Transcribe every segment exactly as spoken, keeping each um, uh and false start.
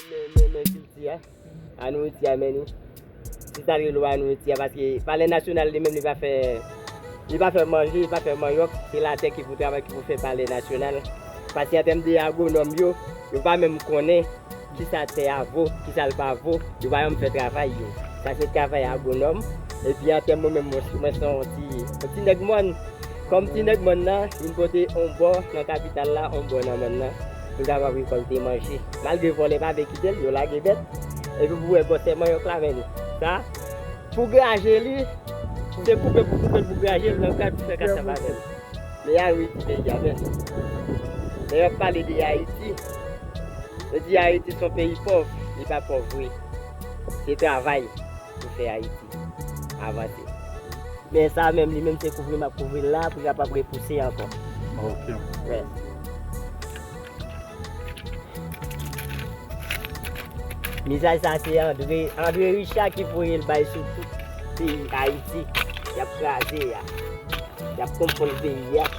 Men, men, men kilti a. Anouriti a, men nou. Se sa l rele w anouriti a, paske palè nasyonal li menm li pa fè, li pa fè manje, li pa fè manyòk, se latè ki pou travay, ki pou fè palè nasyonal. Paske an tèm de agwonòm yo, yo pa menm konnen kisa tè a vo, kisa l pa vo, yo pa janm fè travay yo. Sa se travay agwonòm. Epi an tèm mwen menm, mwen, mwen se yon ti, yon ti nèg mòn. Kòm ti nèg mòn nan, vin pote yon bò nan kapital la, yon bò nan mòn nan, pou l kapab rekòlte manje. Malgre vòlè pa vle kite l, yo lage bèt. Epi pou wè gwosè manyòk la, men li. Sa, pou graje li, se koupe pou koupe l pou graje l, nan kay pou fè kasav avè l. Men Ayiti peyi a, men. Lè y ap pale de Ayiti, yo di Ayiti se yon peyi pòv, li pa pòv vre. Se travay pou fè Ayiti avanse. Men sa menm, li menm se kouvri m ap kouvri l la pou l kapab repouse ankò. Ok. Wè. Mesaj sa se André, André Richard ki voye l bay sou tout peyi Ayiti. Y ap kraze a. Y ap konprann peyi a.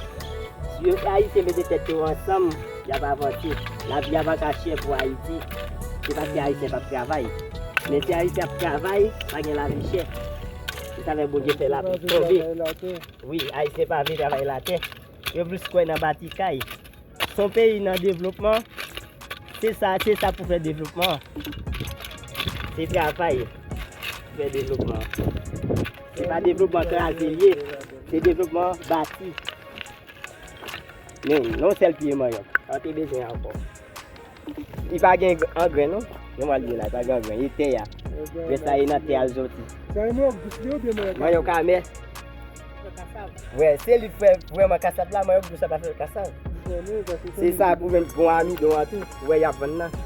Si yo Ayisyen mete tèt yo ansanm, y ap avanse. Lavi a pa ka chè pou Ayiti. Se paske Ayisyen p ap travay. Men si Ayisyen ap travay, pa gen lavi chè. Se sa fè Bondye fè lapli tonbe. Wi, Ayisyen pa vle travay latè. Yo plis kwè nan bati kay. Se yon peyi nan devlopman. Se sa, se sa pou fè devlopman. Se travay pou fè devlopman. Se pa devlopman kraze l ye. Se devlopman bati. Men, yon sèl pye manyòk. Sa w te bezwen ankò. Li pa gen angren, non. Yon mwa l ye la, li pa gen angren. E tè a. Rès la, e nan tè a l soti. Sa e manyòk dous li oubyen manyòk amè? Manyòk amè. Wè, se li k fè vrèman kasav la, manyòk dous la pa fè kasav. Se sa pou menm bon amidon an tou, wè y ap vann nan.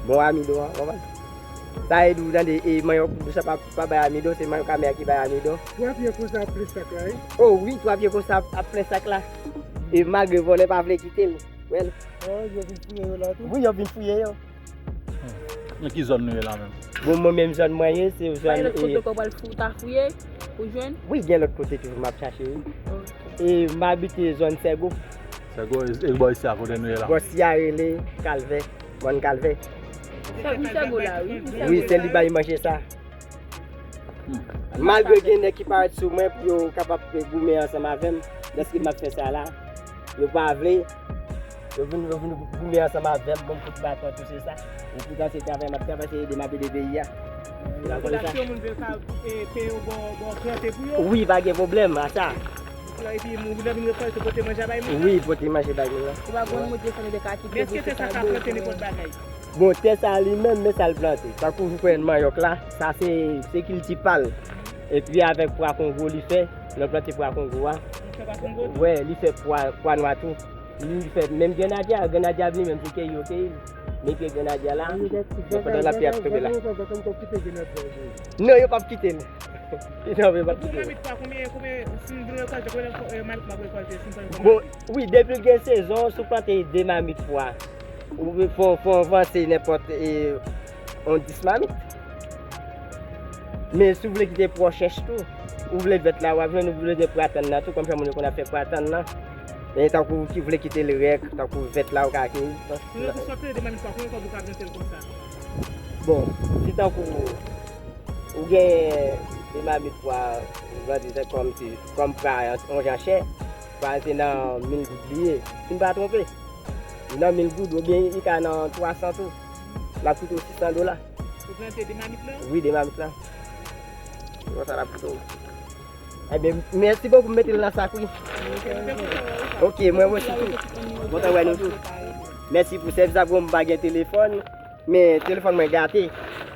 Bon amidon an, w konprann? Sa e di w tande, e manyòk dous la pa, pa bay amidon, se manyòk amè a ki bay amidon. Twa pye konsa ap plen sak la, wi. O wi, twa pye konsa ap, ap plen sak la. E malgre vòlè pa vle kite l. Wè l. Ah, yo vin fouye yo la tou? Wi, yo vin fouye yo. Hmm. Nan ki zòn nou ye la menm? Bon, mwen menm zòn mwen ye, se zòn. Pa gen lòt kote e ou pral fou-, ta fouye pou jwenn? Wi, gen lòt kote toujou m ap chache, wi. Ok. E m abite zòn Sègo. Sègo, e, e bò isi a kote nou ye la? Bò isi a rele Kalvè, Mòn Kalvè. Sè-, wi, Sègo la, wi. Wi, se li bay manje sa. Hmm. Malgre gen nèg ki parèt sou mwen pou yo kapab goumen ansanm avè m, dèske m ap fè sa la, yo pa vle. Yo vin, yo vin goumen ansanm avè m, ban m kout baton, tou se sa. E poutan se travay m ap travay, se ede m ap ede peyi a. Se pa konn sa. Fondasyon moun vle ka, e, peye w bò, bò plante pou yo? Wi, pa gen pwoblèm a sa. Epi moun nan vin rekòlte, pote manje a bay moun nan? Wi, pote manje bay moun nan. Ou pa konn moutre sa nou te ka kite. Men èske tè sa ka plante nenpòt bagay? Bon, tè sa li menm, men sa l plante. Tankou ou kwè manyòk la, sa se, se kilti pa l. Epi avèk pwa kongo li fè, lè w plante pwa kongo a. Li fè pwa kongo tou? Wè, li fè pwa, pwa nwa tou. Li fè menm grenadya, grenadya li menm se keyi yo keyi l. Men ke grenadya la, men pandan lapli ap tonbe la. Non, yo p ap kite l. Non, yo p ap kite l. Pou mamit pwa, konbyen, konbyen, si m vin rekòlte, konbyen, e, mamit m ap rekòlte, si m fè yon bon, wi, depi l gen sezon, si w plante de mamit pwa, ou fò, fò w vanse nenpòt, e, yon dis mamit. Men si w vle kite pwa w chèch tou, ou vle vèt la, w ap jwenn, ou vle de pwa tann nan tou, kòm jan moun yo konn ap fè pwa tann nan. Men tankou ki vle kite l rèk, tankou vèt la, ou ka keyi. Nan yon sòt de mamit pwa, konbyen kòb ou ka plante l konsa? Bon, si tankou ou gen de mamit pwa, ou plante kòm si, kòm pwa yon jan chè, pwa se nan mil goud li ye, si m pa twonpe. Nan mil goud, oubyen li ka nan twa san tou. L ap koute w sis san dola. Ou plante de mamit lan? Wi, de mamit lan. Se konsa l ap koute w. Ebyen, mèsi bokou, m mete l nan sak, wi. Ok, mwen osi tou. Kontan wè nou tou. Mèsi pou sèvis la, bon, m pa gen telefòn, men telefòn mwen gate.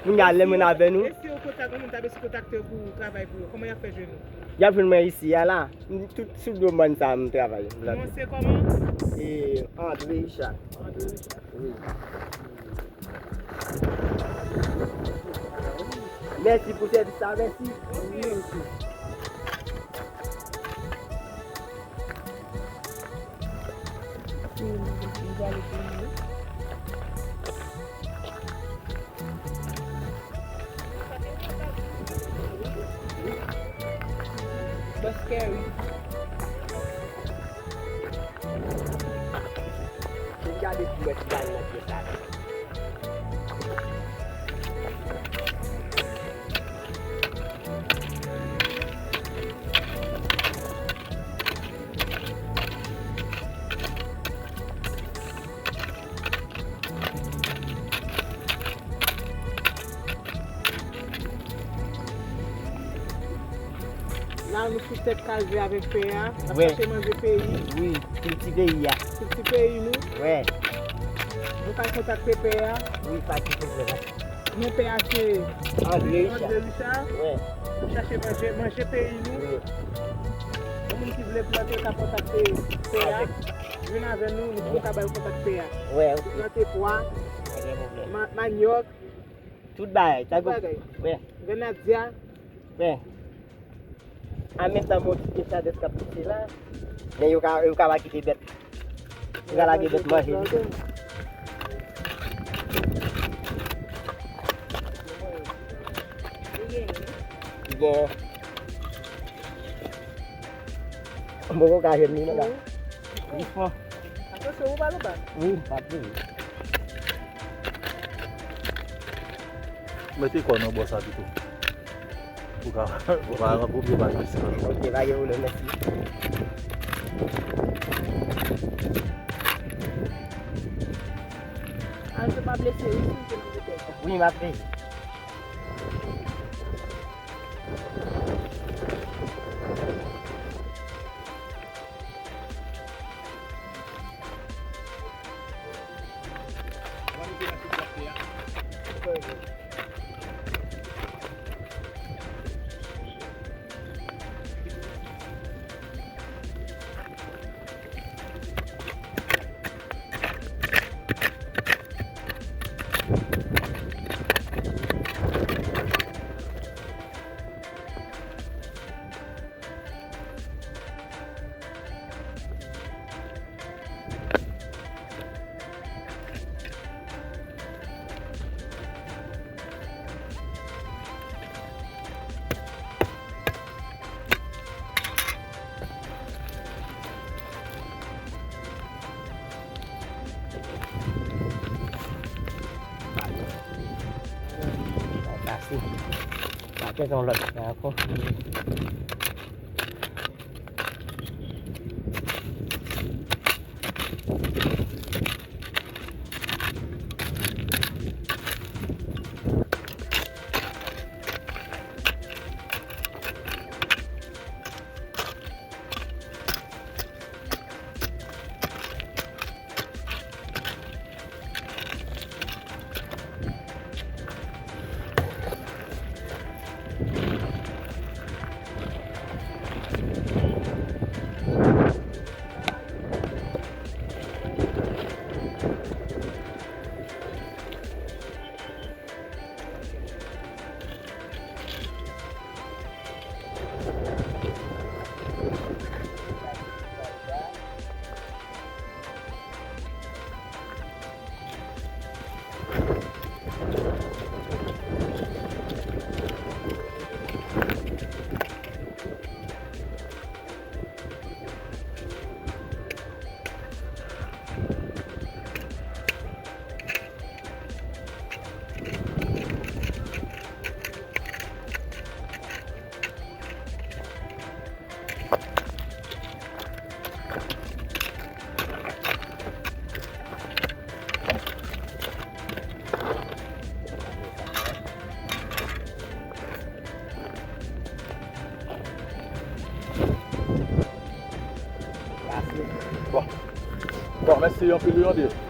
Kounye a, lè m vin avè nou. E si yon kontak, yon moun ta bezwen kontakte w pou travay pou yo, kòman y ap fè jwenn ou? Y ap jwenn mwen isi a la. M tout sou domèn sa a m travay. Non se kòman? E André Richard. André Richard. Wi. Mèsi pou sèvis la, mèsi. Bòs Kèri. Vin gade pou wè si gade nan pye sa. Nou sou tèt kalvè avèk pè a, n ap Wè. Chache manje peyi. Wi, kilti peyi a. Kilti peyi nou. Wè. Nou pral kontakte pè a. Wi, pa gen pwoblèm. Non pè a se André Richard. André Richard. Wè. N ap chache manje, manje peyi nou. Wi. Yon moun ki vle plante ka kontakte pè a. Avèk. Vin avè nou, nou, nou ka ba yo kontak pè a. Wè, ok. Plante pwa, Pa gen pwoblèm. Ma-, manyòk, Tout bagay. Tout bagay. Wè. Grenadya. Wè. An menm tan, bon, ti pye chadès k ap pouse la. Men yo ka, yo ka pa kite bèt. Yo ka lage bèt manje li. Li genyen. M poko ka jwenn li, non, la. Wi. Li fò. Atansyon, ou pa lou pa. Wi, m pa peye. Mete kò nan bò sa pito. Ou ka, ou ka rankontre pa jis la. Ok, pa gen pwoblèm, mèsi. Al, se pa blese, wi, si w te nan bouton. Wi, m ap veye. Pase. Pa fè yon lòt fè ankò. Bon. Bon, mèsi anpil, wi, André.